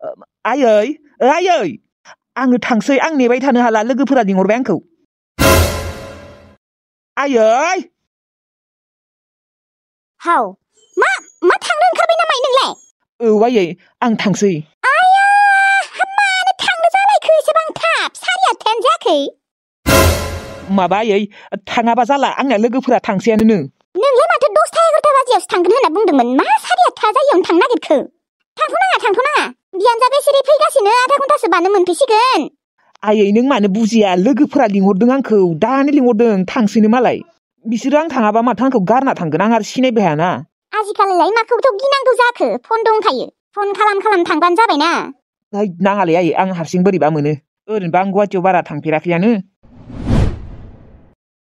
आयै आयै आङो थांसै आं नेबाय थानो हाला लोगोफोरा लिंहरबाय आंखौ आयै हाव मा थांनो ओंखारबाय नामा नोंलाय औ आयै आं थांसै आया मानो थांनो जालायखो एसेबां थाब 8:30 जायाखै माबा आयै थाङाबा जाला आंना लोगोफोरा थांसैयानो नोंलाय माथो 10-11 बाजियावसो थांगोन होनना बुंदोंमोन मा 8:30 जायियावनो थांनो नागिरखो थांथ'नाङा बिहामजोआ बेसेरी फैगासिनो आधा घन्टासो बानो मोनफैसिगोन आयै नों मानो बुजिया लोगोफोरा लिंहरदों आंखौ दानो लिंहरदों थांसैनो मालाय बिसोरो आं थाङाबा माथो आंखौ गारना थांगोन आं आरो सिनायबाय हायाना आजिखालिलाय माखौथ' गिनांगौ जाखो फन दंखायो फन खालाम थांबानो जाबायना नाङालै आयै आं हारसिं बोरैबा मोनो ओरैनोबा आं गुवाहाटियाव बारा थांफेराखैयानो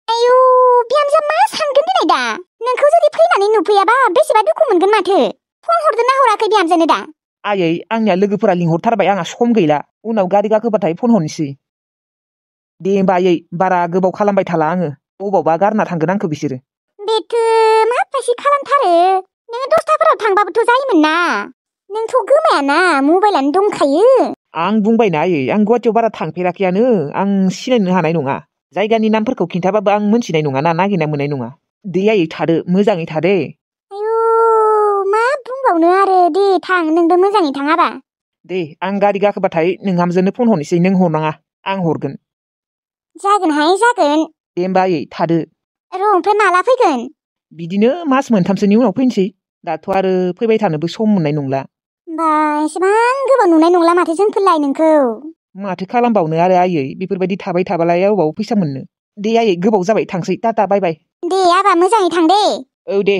आयु बिहामजोआ मा सानगोन दिनै दा नोंखौ जुदि फैनानै नुफैयाबा बेसेबा दुखु मोनगोन माथो फन हरदोंना हराखै बिहामजोनो दा आयै आंनिया लोगोफोरा लिंहरथारबाय आंहा सम गैला उनाव गारि गाखोबाथाय फन हरनोसै दे होमबा आयै बारा गोबाव खालामबाय थाला आङो अबावबा गारना थांगोन आंखौ बिसोरो बेथो मा फायसि खालामथारो नोङो 10टाफोराव थांबाबोथ' जायोमोन ना नोंथ' गोमायाना मबाइलानो दंखायो आं बुंबायना आयै आं गुवाहाटियाव बारा थांफेराखैयानो आं सिनायनो हानाय नङा जायगानि नामफोरखौ खिन्थाबाबो आं मोनथिनाय नङा ना नागिरना मोननाय नङा दे आयै थादो मोजाङै थादे आयु मा बुंबावनो आरो दे थां नोंबो मोजाङै थाङाबा दे आं गारि गाखोबाथाय नोंहामजोनो फन हरनोसै नों हरनाङा आं हरगोन जागोन दे होमबा आयै थादो र' ओमफ्राय माला फैगोन बिदिनो मास मोनथामसोनि उनाव फैनोसै दाथ' आरो फैबाय थानोबो सम मोननाय नंला होमबा एसेबां गोबाव नुनाय नंला माथो जोंफोरलाय नोंखौ माथो खालामबावनो आरो आयै बेफोरबायदि थाबाय थाबालाय अबाव फैसा मोननो दे आयै गोबाव जाबाय थांसै टाटा बाय बाय दे आबा मोजाङै थां दे औ दे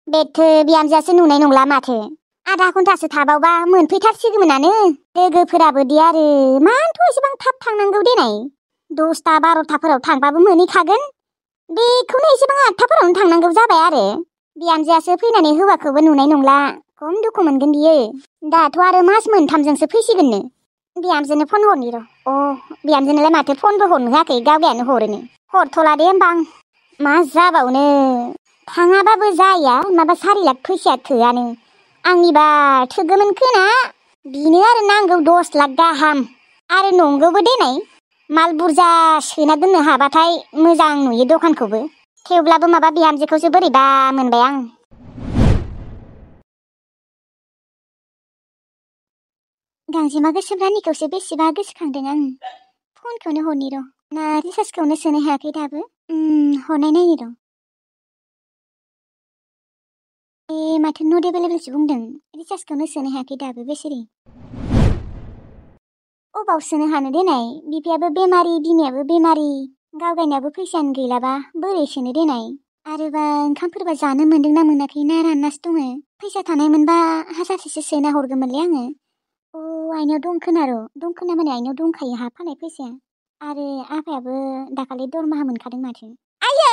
बेथो बिहामजोआसो नुनाय नंला माथो आधा घन्टासो थाबावबा मोनफैथारसिगौमोनानो लोगोफोराबो दे आरो मानोथ' एसेबां थाब थांनांगौ देनाय 10-12टाफोराव थांबाबो मोनहैखागोन बेखौनो एसेबां 8टाफोरावनो थांनांगौ जाबाय आरो बिहामजोआसो फैनानै हौवाखौबो नुनाय नंला खम दुखु मोनगोन बियो दाथ' आरो मास मोनथामजोंसो फैसिगोननो बिहामजोनो फन हरनि र' बिहामजोनोलाय माथो फनबो हरनो होआखै गावगायानो हरोनो हरथ'ला दे होमबा आं मा जाबावनो थाङाबाबो जाया माबा 4 लाख फैसाया थोआनो आंनिबा थोगोमोन खोना बिनो आरो नांगौ 10 लाख गाहाम आरो नंगौबो देनाय माल बुरजा सोना दोननो हाबाथाय मोजां नुयो दखानखौबो थेवब्लाबो माबा बिहामजोखौसो बोरैबा मोनबाय आं गांजेमा गोसोम रानिखौसो बेसेबा गोसोखांदों आं फनखौनो हरनि र' ना रिसार्जखौनो सोनो हायाखै दाबो हरनाय नायनि र' माथो नट एभेलेबेलसो बुंदों रिसार्जखौनो सोनो हायाखै दाबो बेसेरी अबाव सोनो हानो देनाय बिफायाबो बेमारि बिमायाबो बेमारि गावगायनाबो फैसायानो गैलाबा बोरै सोनो देनाय आरोबा ओंखामफोरबा जानो मोन्दोंना मोनाखै ना राननासो दङ फैसा थानाय मोनबा 1000सो सोना हरगौमोनलै आङो आइनाव दंखोना माने आइनाव दंखायो हा फाननाय फैसाया आरो आफायाबो दाखालि दरमाहा मोनखादों माथो आयै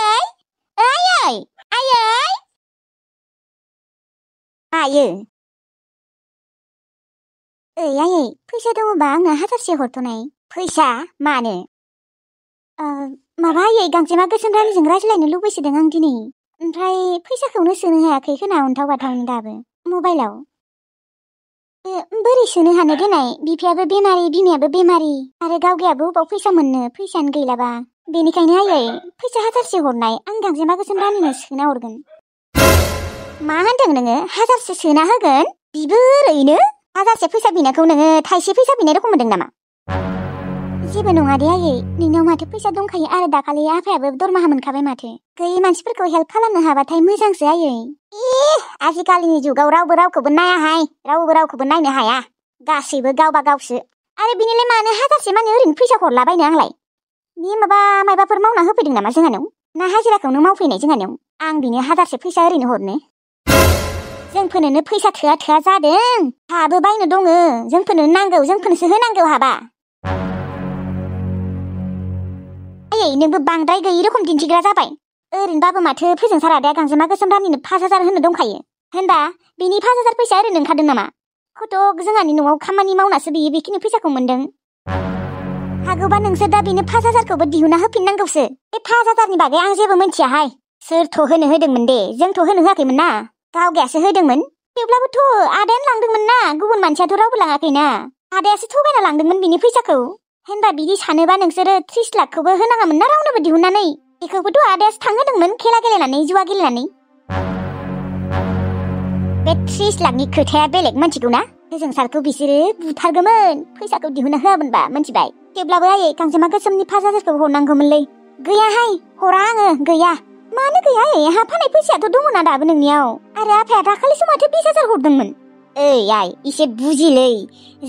आयै आयै फैसा दङबा आंनो 1000सो हरथ'नाय फैसा मानो माबा आयै गांजेमा गोसोम रानिजों रायज्लायनो लुबैसोदों आं दिनै ओमफ्राय फैसाखौनो सोनो हायाखै खोना अन्थाव बाथावनो दाबो मबाइलाव बोरै सोनो हानो देनाय बिफायाबो बेमारि बिमायाबो बेमारि आरो गावगायाबो अबाव फैसा मोननो फैसायानो गैलाबा बेनिखायनो आयै फैसा 1000सो हरनाय आं गांजेमा गोसोम रानिनो सोना हरगोन मा होनदों नोङो 1000सो सोना होगोन बिबो ओरैनो 1000सो फैसा बिनायखौ नोङो थाइसे फैसा बिनाय रखम मोनदों नामा जेबो नङा दे आयै नोंनाव माथो फैसा दंखायो आरो दाखालि आफायाबो दरमाहा मोनखाबाय माथो गैयै मानसिफोरखौ हेल्प खालामनो हाबाथाय मोजांसो आयै आजिखालिनि जुगाव रावबो रावखौबो नायाहाय रावबो रावखौबो नायनो हाया गासैबो गावबा गावसो आरो बिनिलाय मानो 1000सो माने ओरैनो फैसा हरलाबायनो आंलाय बे माबाफोर मावना होफैदों नामा जोंहानाव ना हाजिराखौनो मावफैनाय जोंहानाव आं बिनो 1000सो फैसा ओरैनो हरनो जोंफोरनोनो फैसा थोआ जादों हाबो बायनो दङ जोंफोरनो नांगौ जोंफोरनोसो होनांगौ हाबा आयै नोंबो बांद्राय गैयि रखम दिन्थिग्रा जाबाय ओरैनोबाबो माथो फोजोंसार आदाया गांजेमा गोसोम रानिनो 5000 होनो दंखायो होनबा बिनि 5000 फैसा ओरैनो ओंखारदों नामा खथ' जोंहानि न'आव खामानि मावनासो बियो बेखिनि फैसाखौ मोनदों हागौबा नोंसोर दा बिनो 5000खौबो दिहुना होफिननांगौसो बे 5000नि बागै आं जेबो मिन्थियाहाय सोरथ' होनो होदोंमोन दे जोंथ' होनो होआखैमोन ना गावगायासो होदोंमोन। थेवब्लाबोथ' आदायानो लांदोंमोन ना, गुबुन मानसियाथ' रावबो लाङाखैना। आदायासो थगायना लांदोंमोन बिनि फैसाखौ। होनबा बिदि सानोबा नोंसोरो 30 लाखखौबो होनाङामोन ना रावनोबो दिहुननानै। बेखौबोथ' आदायासो थांहोदोंमोन खेला गेलेनानै, जुवा गेलेनानै। बे 30 लाखनि खोथाया बेलेग मोनथिगौ ना? गोजों सारखौ बिसोरो बुथारगौमोन फैसाखौ दिहुनना होआमोनबा, मोनथिबाय? थेवब्लाबो आयै गांजेमा गोसोमनि 5,000खौ हरनांगौमोनलै। गैयाहाय, हरा आङो, गैया। मानो गैया आयै? हा फाननाय फैसायाथ' दङना दाबो नोंनियाव। आरो आफाया दाखालिसो माथो 20,000 हरदोंमोन। ओइ आइ, एसे बुजिलै।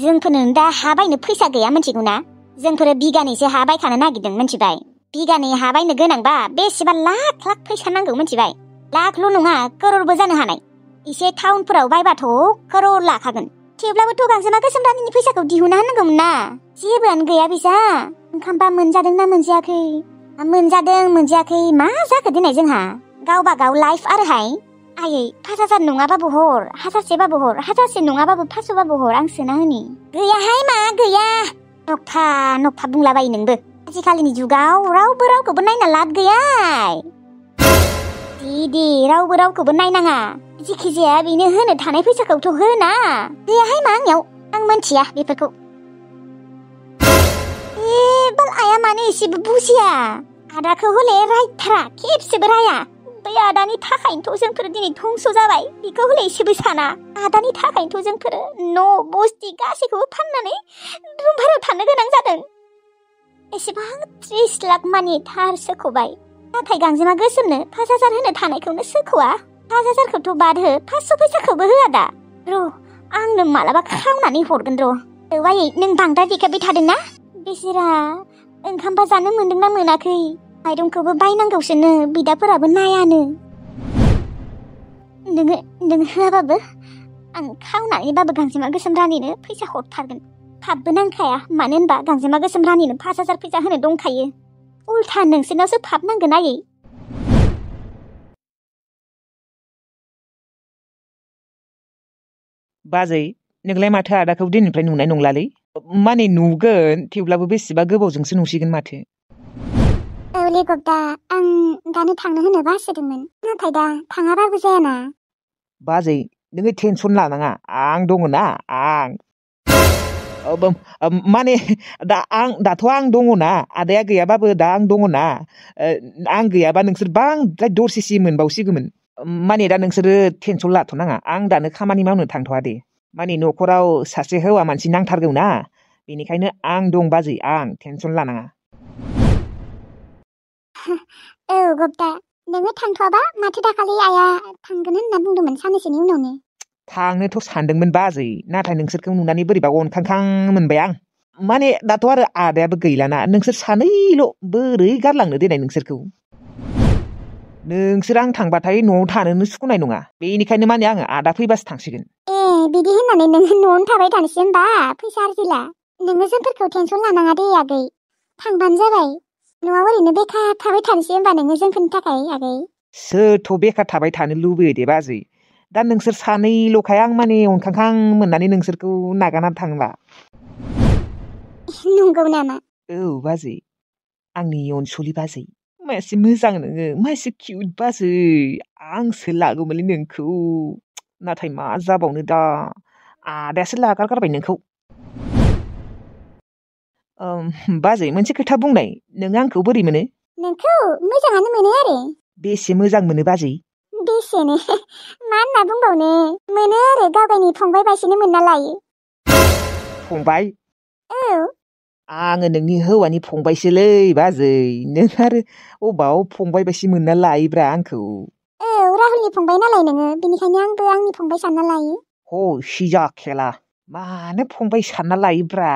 जोंफोरनो दा हा बायनो फैसा गैया, मोनथिगौ ना? जोंफोरो बिगानैसो हा बायखानो नागिरदों, मोनथिबाय? बिगानै हा बायनो गोनांबा बेसेबा लाख लाख फैसा नांगौ, मोनथिबाय? लाखल' नङा, करोड़बो जानो हानाय। एसे टाउनफोराव बायबाथ' करोड़ लाखागोन। थेवब्लाबोथ' गांजेमा गोसोम रानिनि फैसाखौ दिहुनना होनांगौमोन ना। जेबोआनो गैया बिसा। ओंखामबा मोनजादोंना मोनजायाखै? मोनजादों मोनजायाखै मा जाखो दिनै जोंहा? गावबा गाव लाइफ आरोहाय। आयै 5,000 नङाबाबो हर, 1000बाबो हर, 1000 नङाबाबो 500बाबो हर, आं सोना होनि। गैयाहाय मा गैया। नफा बुंलाबायो नोंबो। आजिखालिनि जुगाव रावबो रावखौबो नायना लाब गैया। दे रावबो रावखौबो नायनाङा। जिखि जाया बेनो होनो थानाय फैसाखौथ' होना। गैयाहाय मा आंनियाव, आं मोनथिया बेफोरखौ। बाल आया मानो एसेबो बुजिया? आदाखौ हले रायथारा, खेबसेबो राया। बै आदानि थाखायनोथ' जोंफोर दिनै धंस जाबाय। बेखौ हले एसेबो साना। आदानि थाखायनोथ' जोंफोर न' बस्ति गासैखौबो फाननानै रुम भारायाव थानो गोनां जादों। एसेबां 30 लाख मानि थार सोख'बाय। नाथाय गांजेमा गोसोमनो 5,000 होनो थानायखौनो सोख'आ। 5,000खौथ' बाद हो, 500 फैसाखौबो होआ दा। र' आंनो मालाबा खावनानै हरगोन र'। औ आयै, नों बांद्राय देखायबाय थादोंना? बेसेरा ओंखामबा जानो मोनदोंना मोनाखै? माइरंखौबो बायनांगौसोनो, बिदाफोराबो नायानो। नोङो होआबाबो आं खावनानैबाबो गांजेमा गोसोम रानिनो फैसा हरथारगोन। फाबबो नांखाया, मानो होनबा गांजेमा गोसोम रानिनो 5,000 फैसा होनो दंखायो। उल्था नोंसोरनावसो फाब नांगोन आयै। बाजै, नोंलाय माथो आदाखौ दिनैनिफ्राय नुनाय नंलालै? माने नुगोन, थेवब्लाबो बेसेबा गोबावजोंसो नुसिगोन माथो। औलै गब्दा, आं दानो थांनो होनो बासोदोंमोन, नाथाय दा थाङाबाबो जायाना। बाजै, नोङो टेनसन लानाङा, आं दङना, आं। माने दाथ' आं दङना, आदाया गैयाबाबो दा आं दङना। आं गैयाबा नोंसोर बांद्राय दरसिसि मोनबावसिगौमोन। माने दा नोंसोरो टेनसन लाथ'नाङा, आं दानो खामानि मावनो थांथ'वा दे। माने न'खराव सासे हौवा मानसि नांथारगौ ना, बेनिखायनो आं दं बाजै, आं टेनसन लानाङा। औ गब्दा, नोङो थांथ'वाबा माथो दाखालि आइया थांगोन होनना बुंदोंमोन साननैसोनि उनावनो। थांनोथ' सानदोंमोन बाजै, नाथाय नोंसोरखौ नुनानै बोरैबा अनखांखां मोनबाय आं। माने दाथ' आरो आदायाबो गैलाना, नोंसोर सानैल' बोरै गारलांनो देनाय नोंसोरखौ। नोंसोर आं थांबाथाय न'आव थानोनो सुखुनाय नङा, बेनिखायनो माने आङो आदा फैबासो थांसिगोन। बिदि होननानै नोङो न'आवनो थाबाय थानोसै होनबा? फैसा आरजिला। नोङो जोंफोरखौ टेनसन लानाङा दे आगै, थांबानो जाबाय। न'आव ओरैनो बेखार थाबाय थानोसै होनबा नोङो जोंफोरनि थाखाय आगै? सोरथ' बेखार थाबाय थानो लुबैयो दे बाजै। दा नोंसोर सानैल'खाय आं माने अनखांखां मोननानै नोंसोरखौ नागारनानै थांला। नंगौ नामा? औ बाजै, आंनि अनसुलि बाजै, मासे मोजां नोङो, मासे किउट बाजै। आंसो लागौमोनलै नोंखौ, नाथाय मा जाबावनो दा, आदायासो लागारगारबाय नोंखौ। बाजै, मोनसे खोथा बुंनाय, नों आंखौ बोरै मोनो? नोंखौ मोजाङानो मोनो आरो। बेसे मोजां मोनो बाजै? बेसेनो मा होनना बुंबावनो, मोनो आरो गावगायनि फंबाय बायसिनो मोनना लायो। फंबाय? औ। आङो नोंनि हौवानि फंबायसोलै बाजै, नों आरो अबाव फंबाय बायसि मोनना लायोब्रा आंखौ। औ, राहुलनि फंबाय नालाय नोङो, बेनिखायनो आंबो आंनि फंबाय सानना लायो। सिजा खेला, मानो फंबाय सानना लायोब्रा?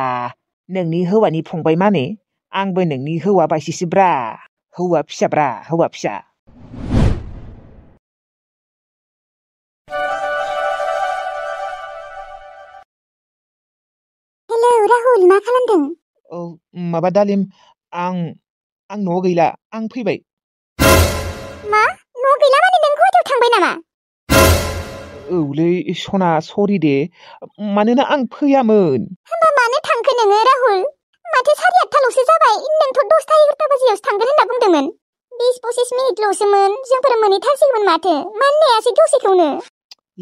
नोंनि हौवानि फंबाय माने आंबो नोंनि हौवा बायसिसोब्रा, हौवा फिसाब्रा, हौवा फिसा। हेलौ राहुल, मा खालामदों? माबा दालिम, आं न'आव गैला, आं फैबाय। मा? न'आव गैला माने नों गुवाहाटियाव थांबाय नामा? औलै सना, सरि दे, मानोना आं फैयामोन। होमबा मानो थांखो नोङो राहुल? माथो 8:30ल'सो जाबाय, नोंथ' 10:00-11:00 बाजियावसो थांगोन होनना बुंदोंमोन। 20-25 मिनिटल'सोमोन, जोंफोर मोनहैथारसिगौमोन माथो, मानो नेयासै दसेखौनो?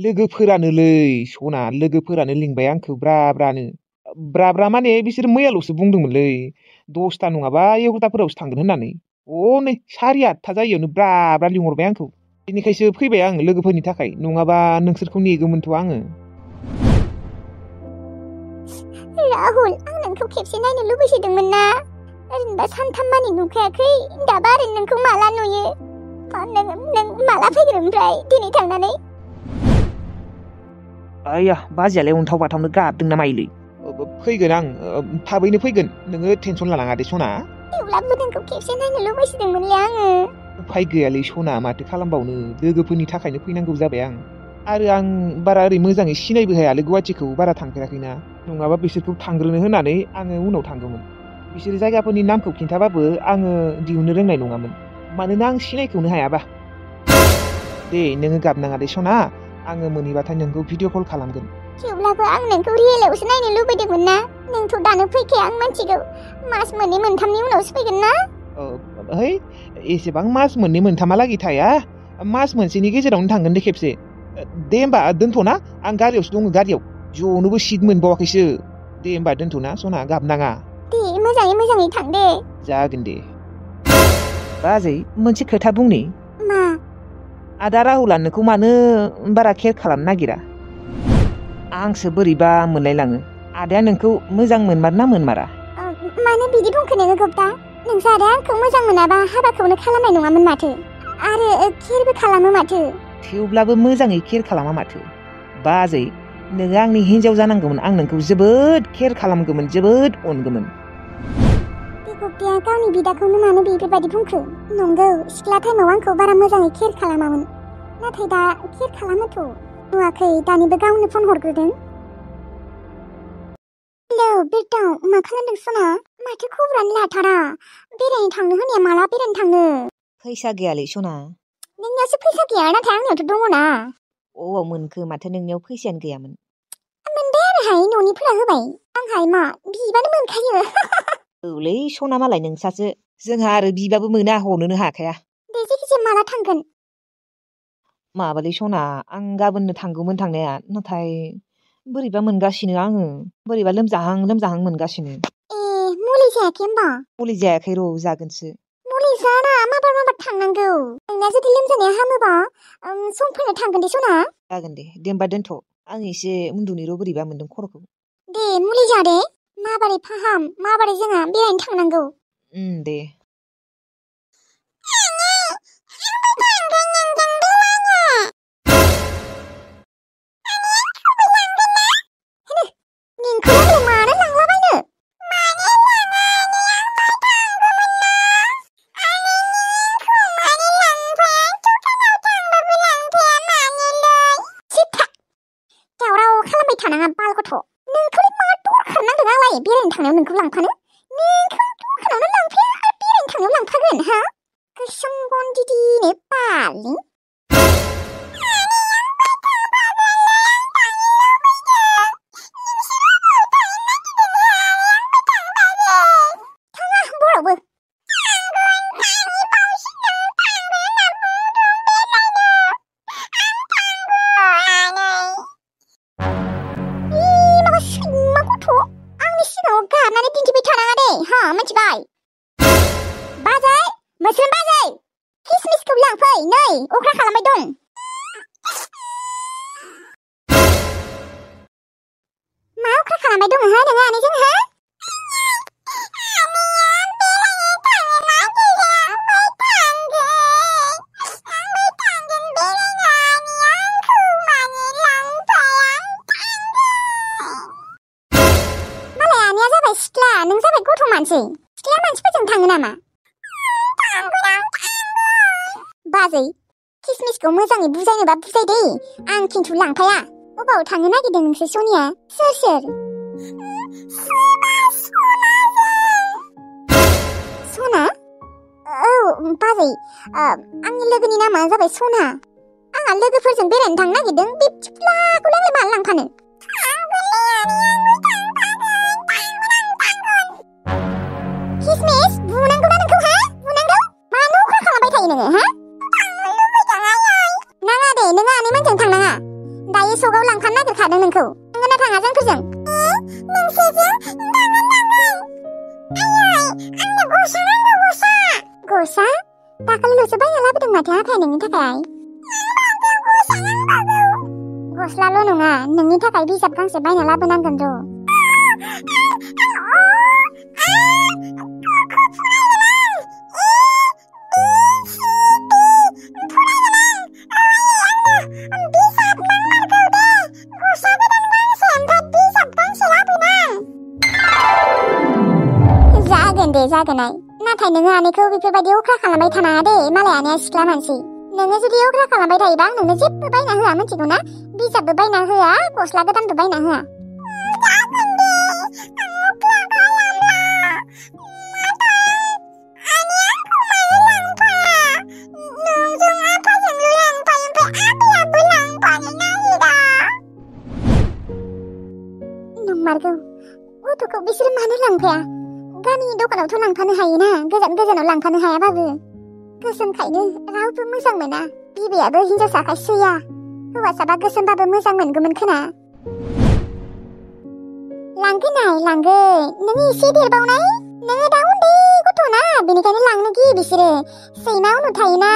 लोगोफोरानोलै सना लोगोफोरानो लिंबाय आंखौ ब्रा माने बिसोर मैयाल'सो बुंदोंमोनलै 10ता नङाबा 11ताफोरावसो थांगोन होननानै नै 8:30 जायियावनो ब्रा लिंहरबाय आंखौ बेनिखायसो फैबाय आं लोगोफोरनि थाखाय नङाबा नोंसोरखौ नेगौमोनथ' आङो। राहुल आं नोंखौ खेबसे नायनो लुबैसोदोंमोन ना ओरैनोबा सानथाममानि नुखायाखै दाबा आरो नोंखौ माला नुयो नों माला फैगोन ओमफ्राय दिनै थांनानै आया बाजियालाय अन्थाव बाथावनो गाबदों ना माइलै फैगोन आं थाबैनो फैगोन नोङो टेनसन लानाङा दे सना थेवब्लाबो नोंखौ खेबसे नायनो लुबैसोदोंमोनलै आङो। उफाय गैयालै सना माथो खालामबावनो लोगोफोरनि थाखायनो फैनांगौ जाबाय आं आरो आं बारा ओरै मोजाङै सिनायबो हायालै गुवाहाटिखौ बारा थांफेराखैना नङाबा बिसोरखौ थांग्रोनो होनानै आङो उनाव थांगौमोन बिसोर जायगाफोरनि नामखौ खिन्थाबाबो आङो दिहुननो रोंनाय नङामोन मानोना आं सिनायखौनो हायाबा दे नोङो गाबनाङा दे सना आङो मोनहैबाथाय नोंखौ भिडिअ कल खालामगोन। थेवब्लाबो आं नोंखौ रियेलावसो नायनो लुबैदोंमोन ना नोंथ' दानो फैखाया आं मिथिगौ मास 2-3नि उनावसो फैगोन ना है एसेबां मास 2-3हालागै थाया मास मोनसेनि गेजेरावनो थांगोन दे खेबसे दे होमबा दोनथ'ना आं गारियावसो दङ गारियाव जनोबो सिट मोनबावाखैसो दे होमबा दोनथ'ना सना गाबनाङा दे मोजाङै थां दे जागोन दे। बाजै मोनसे खोथा बुंनि मा आदा राहुला नोंखौ मानो बारा केयार खालामनो नागिरा आंसो बोरैबा मोनलायलाङो आदाया नोंखौ मोजां मोनमारना मोनमारा मानो बिदि बुंखो नोङो गप्ता नोंसो आदाया आंखौ मोजां मोनाबा हाबाखौनो खालामनाय नङामोन माथो आरो केयारबो खालामो माथो थेवब्लाबो मोजाङै केयार खालामा माथो बाजै नोङो आंनि हिन्जाव जानांगौमोन आं नोंखौ जोबोद केयार खालामगौमोन जोबोद अनगौमोन। बे गप्ताया गावनि बिदाखौनो मानो बेफोरबायदि बुंखो नंगौ सिख्ला टाइमाव आंखौ बारा मोजाङै केयार खालामामोन नाथाय दा केयार खालामोथ' नुवाखै दानिबो गावनो फन हरग्रोदों। हेलौ बेटाव मा खालामदों सना माथो खबरानो लाथारा बेरायनो थांनो होननाया माला बेरायनो थांनो फैसा गैयालै सना नोंनियावसो फैसा गैया नाथाय आंनियावथ' दङना अबाव मोनखो माथो नोंनियाव फैसायानो गैयामोन मोनबाय आरोहाय न'निफोरा होबाय आंहाय मा बिबानो मोनखायो औलै सना मालाय नोंसासो जोंहा आरो बिबाबो मोना हरनोनो हाखाया दे जेखिजाया माला थांगोन माबालै सना आं गाबोननो थांगौमोन थांनाया नाथाय बोरैबा मोनगासिनो आङो बोरैबा लोमजाहां मोनगासिनो मुलि जायाखै होमबा मुलि जायाखै र' जागोनसो मुलि जाना माबार थांनांगौ नोंना जुदि लोमजानाया हामोबा सम फैनो थांगोन दे सना जागोन दे होमबा दोनथ' आं एसे उन्दुनो र' बोरैबा मोनदों खर'खौ दे मुलि जा दे माबारै फाहाम माबारै जोंहा बेरायनो थांनांगौ दे बेरायनो थांनायाव नोंखौ लांफानो नोंखौ दखानावनो लांफाया आरो बेरायनो थांनायाव लांफागोन हा गोसोम गन्दिदिनो बालि थाङा बरावबो गारनानै दिन्थिबाय थानाङा दे हा मिथिबाय बाजै मोस्रोम बाजै किसमिसखौ लांफै नै अख्रा खालामबाय दं मा अख्रा खालामबाय दं हा नोङो आनैजों हा सिख्ला नों जाबाय गथ' मानसि सिख्ला मानसिफोरजों थाङो नामा बाजै किसमिसखौ मोजाङै बुजायनोबा बुजाय दे आं खिन्थु लांफाया अबाव थांनो नागिरदों नोंसोर सनिया सोर सना औ बाजै आंनि लोगोनि नामा जाबाय सना आंहा लोगोफोरजों बेरायनो थांनो नागिरदों बे सिख्लाखौलाय माला लांफानो किसमिस बुनांगौ ना नोंखौ हा बुनांगौ मानो अख्रा खालामबाय थायो नोङो हा नाङा दे नोङो आनैमोनजों थांनाङा दायो सगाव लांफानो नागिरखादों नोंखौ। थांगोन ना थाङा जोंफोरजों? नोंसोरजों आयै आंनो गस्ला नांगौ गस्ला। गस्ला? दाखालिल'सो बायना लाबोदों माथो आफाया नोंनि थाखाय। गस्लाल' नङा नोंनि थाखाय बिजाब गांसे बायना लाबोनांगोन र'। जागोनाय नाथाय नोङो आनैखौ बेफोरबायदि अख्रा खालामबाय थानाङा दे। मालाय आनैया सिख्ला मानसि। नोङो जुदि अख्रा खालामबाय थायोबा आं नोंनो जेबो बायना होआ मिथिगौ ना? बिजाबबो बायना होआ गस्ला गोदानबो बायना होआ। नंमारगौ गथ'खौ बिसोरो मानो लांफाया? गामि दखानावथ' लांफानो हायोना, गोजान गोजानाव लांफानो हायाबाबो। गोसोमखायनो रावबो मोजां मोना। बिबैयाबो हिनजावसाखाय सैया। हौवासाबा गोसोमबाबो मोजां मोनगौमोन खोना। लांगोन नों एसे देरबावनाय। नोङो दा उन्दै गथ'ना बेनिखायनो लांनो गियो बिसोरो। सैमा उनाव थायोना।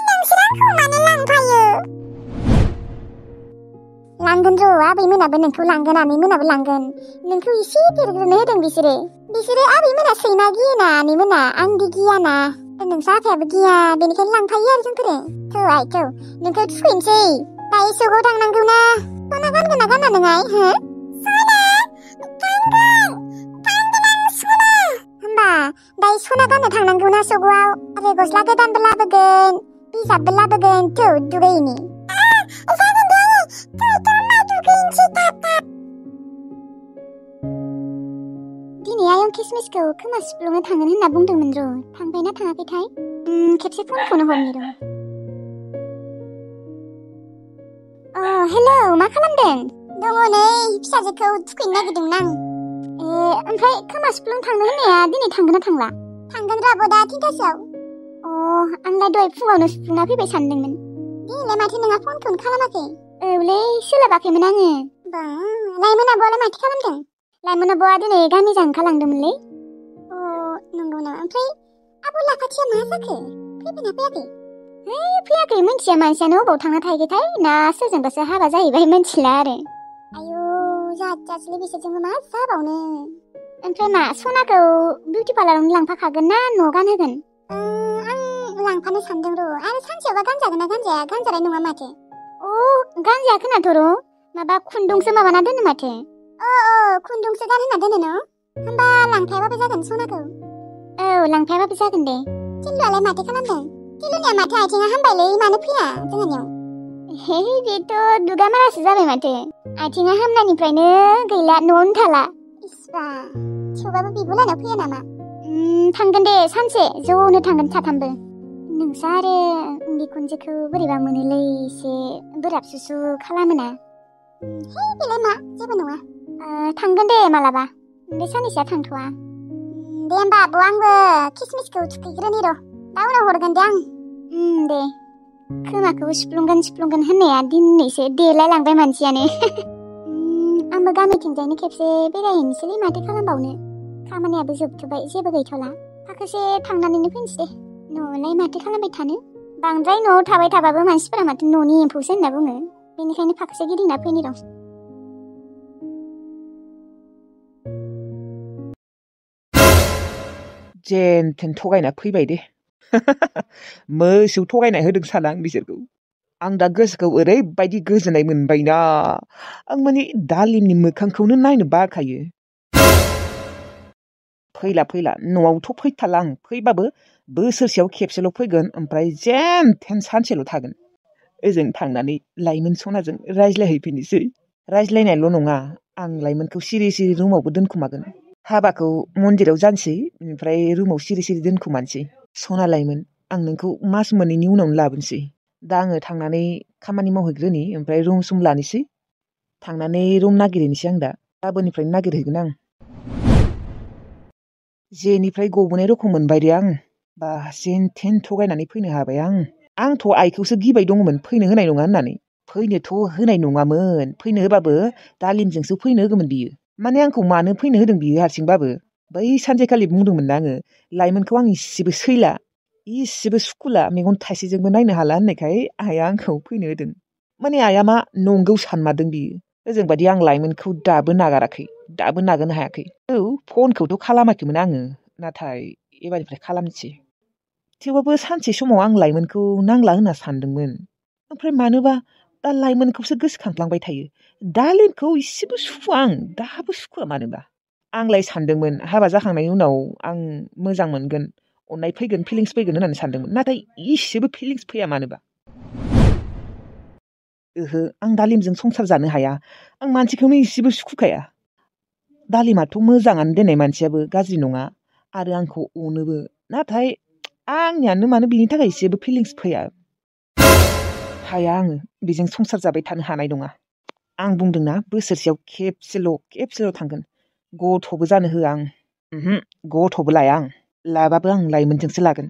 नोंसोर आंखौ मानो लांफायो? लांगोन र' आबैमोनाबो नोंखौ लांगोन, आनैमोनाबो लांगोन। नोंखौ एसे देरग्रोनो होदों बिसोरो आबैमोना सैमा गियोना आनैमोना। आंदि गियाना। नोंसा आफायाबो गिया बेनिखायनो लांफायो आरो जोंफोरो। थौ नोंखौ थुखैनोसै। दायो सगाव थांनांगौ ना। सना गानगोन ना गाना नोंहाय? हो? सना गानगोन आं सना। होमबा दायो सना गाननो थांनांगौ ना सगाव। आरो गस्ला गोदानबो लाबोगोन, बिजाबबो लाबोगोन। थौ दुगैनि। जागोन दे दुगैनोसै थाब। दिनै आयं किसमिसखौ खोमा सिफ्लुंनो थांगोन होनना बुंदोंमोन र'। थांबायना थाङाखैथाय? खेबसे फनखौनो हरनि र'। हेलौ मा खालामदों? दङ नै फिसाजोखौ थुखैनो नागिरदोंमोन आं। ओमफ्राय खोमा सिफ्लुंनो थांनो होननाया दिनै थांगोन ना थांला? थांगोन र' आब' दा 3थासोआव। आंलाय दहाय फुङावनो सिफ्लुंना फैबाय सानदोंमोन। दिनैलाय माथो नोंहा फनखौनो खालामाखै? औलै सोलाबाखैमोन आङो। लाइमोन आब'आलाय माथो खालामदों? लाइमोन आब'आ दिनै गामिजों ओंखारलांदोंमोनलै। नंगौ नामा? ओमफ्राय आब' लाफाथिया मा जाखो? फैबायना फैयाखै? फैयाखै मिन्थिया मानसियानो अबाव थांना थाहैगोनथाय ना सोरजोंबासो हाबा जाहैबाय मिन्थिला आरो। आयौ जाथासैलै बिसोरजोंबो मा जाबावनो। ओमफ्राय मा सनाखौ बिउटि पार्लारावनो लांफाखागोन ना न'आव गानहोगोन? आं लांफानो सानदों र'। आरो सानसेयावबा गानजागोन ना गानजाया? गानजानाय नङा माथो। गानजाया खोनाथ' र'। माबा खुन्दुंसो माबाना दोनो माथो। खुन्दुंसो गानहोना दोनो न'? होमबा लांफायाबाबो जागोन सनाखौ। लांफायाबाबो जागोन दे। टिल्लुआलाय माथो खालामदों? टिल्लुनिया माथो आथिङा हामबायलै मानो फैया जोंहानियाव? बेथ' दुगामारासो जाबाय माथो। आथिङा हामनायनिफ्रायनो गैला न'आवनो थाला। इसिबा थेवबाबो बिब'लानाव फैया नामा? थांगोन दे सानसे ज'नो थांगोन साथामबो। नोंसा आरो बिखुनजोखौ बोरैबा मोनोलै एसे बोराब सुसु खालामोना। बेलाय मा जेबो नङा। थांगोन दे मालाबा। बे साननैसोआ थांथ'वा। दे होमबा आब' आंबो किसमिसखौ थुखैग्रोनि र'। दा उनाव हरगोन दे आं। दे। खोमाखौ सिफ्लुंगोन होननाया दिनैसो देलायलांबाय मानसियानो। आंबो गामिथिंजायनो खेबसे बेरायहैनोसैलै माथो खालामबावनो। खामानियाबो जोबथ'बाय जेबो गैथ'ला। फाखोसे थांनानैनो फैनोसै दे। न'आवलाय माथो खालामबाय थानो। बांद्राय न'आव थाबाय थाबाबो मानसिफोरा माथो न'नि एम्फौसो होनना बुङो। बेनिखायनो फाखोसे गिदिंना फैनि र'। जेन थेन थगायना फैबाय दे। मोसौ थगायना होदों साला आं बिसोरखौ। आं दा गोसोखौ ओरैबायदि गोजोननाय मोनबायना। आं माने दालिमनि मोखांखौनो नायनो बाखायो। फैला न'आवथ' फैथारला आं। फैबाबो बोसोरसेयाव खेबसेल' फैगोन ओमफ्राय जेन थेन सानसेल' थागोन। ओजों थांनानै लाइमोन सनाजों रायज्लायहैफिननोसै। रायज्लायनायल' नङा आं लाइमोनखौ सिरि रुमावबो दोनखुमागोन। हाबाखौ मन्दिराव जानोसै ओमफ्राय रुमाव सिरि दोनखुमानोसै। सना लाइमोन आं नोंखौ मास मोननैनि उनावनो लाबोनोसै। दा आङो थांनानै खामानि मावहैग्रोनि ओमफ्राय रुम सुम लानोसै। थांनानै रुम नागिरहैनोसै आं दा। गाबोननिफ्रायनो नागिरहैगोन आं। जेनिफ्राय गबोनाय रखम मोनबाय दे आं। बा जेन थेन थगायनानै फैनो हाबाय आं। आंथ' आइखौसो गिबाय दङमोन फैनो होनाय नङा होननानै। फैनोथ' होनाय नङामोन फैनो होबाबो दालिमजोंसो फैनो होगौमोन बियो माने आंखौ मानो फैनो होदों बियो हारसिंबाबो बै सानसेखालि बुंदोंमोन आङो लाइमोनखौ आं इसेबो सैला इसेबो सुखुला मेगन थाइसेजोंबो नायनो हाला होननायखाय आइया आंखौ फैनो होदों माने आइया मा नंगौ सानमारदों बियो ओजोंबादि आं लाइमोनखौ दाबो नागाराखै दाबो नागारनो हायाखै औ फनखौथ' खालामाखैमोन आङो नाथाय एबारनिफ्राय खालामनोसै थेवबाबो सानसे समाव आं लाइमोनखौ नांला होनना सानदोंमोन ओमफ्राय मानोबा दा लाइमोनखौसो गोसोखांफ्लांबाय थायो दालिमखौ इसेबो सुखुवा आं दाबो सुखुवा मानोबा आंलाय सानदोंमोन हाबा जाखांनायनि उनाव आं मोजां मोनगोन अननाय फैगोन फिलिंस फैगोन होननानै सानदोंमोन नाथाय इसेबो फिलिंस फैया मानोबा ओहो आं दालिमजों संसार जानो हाया आं मानसिखौनो इसेबो सुखुखाया दालिमाथ' मोजाङानो देनाय मानसियाबो गाज्रि नङा आरो आंखौ अनोबो नाथाय आंनियानो मानो बिनि थाखाय इसेबो फिलिंस फैया हाया आङो बेजों संसार जाबाय थानो हानाय नङा आं बुंदोंना बोसोरसेयाव खेबसेल' थांगोन गथ'बो जानो होआ आं गथ'बो लाया आं लाबाबो आं लाइमोनजोंसो लागोन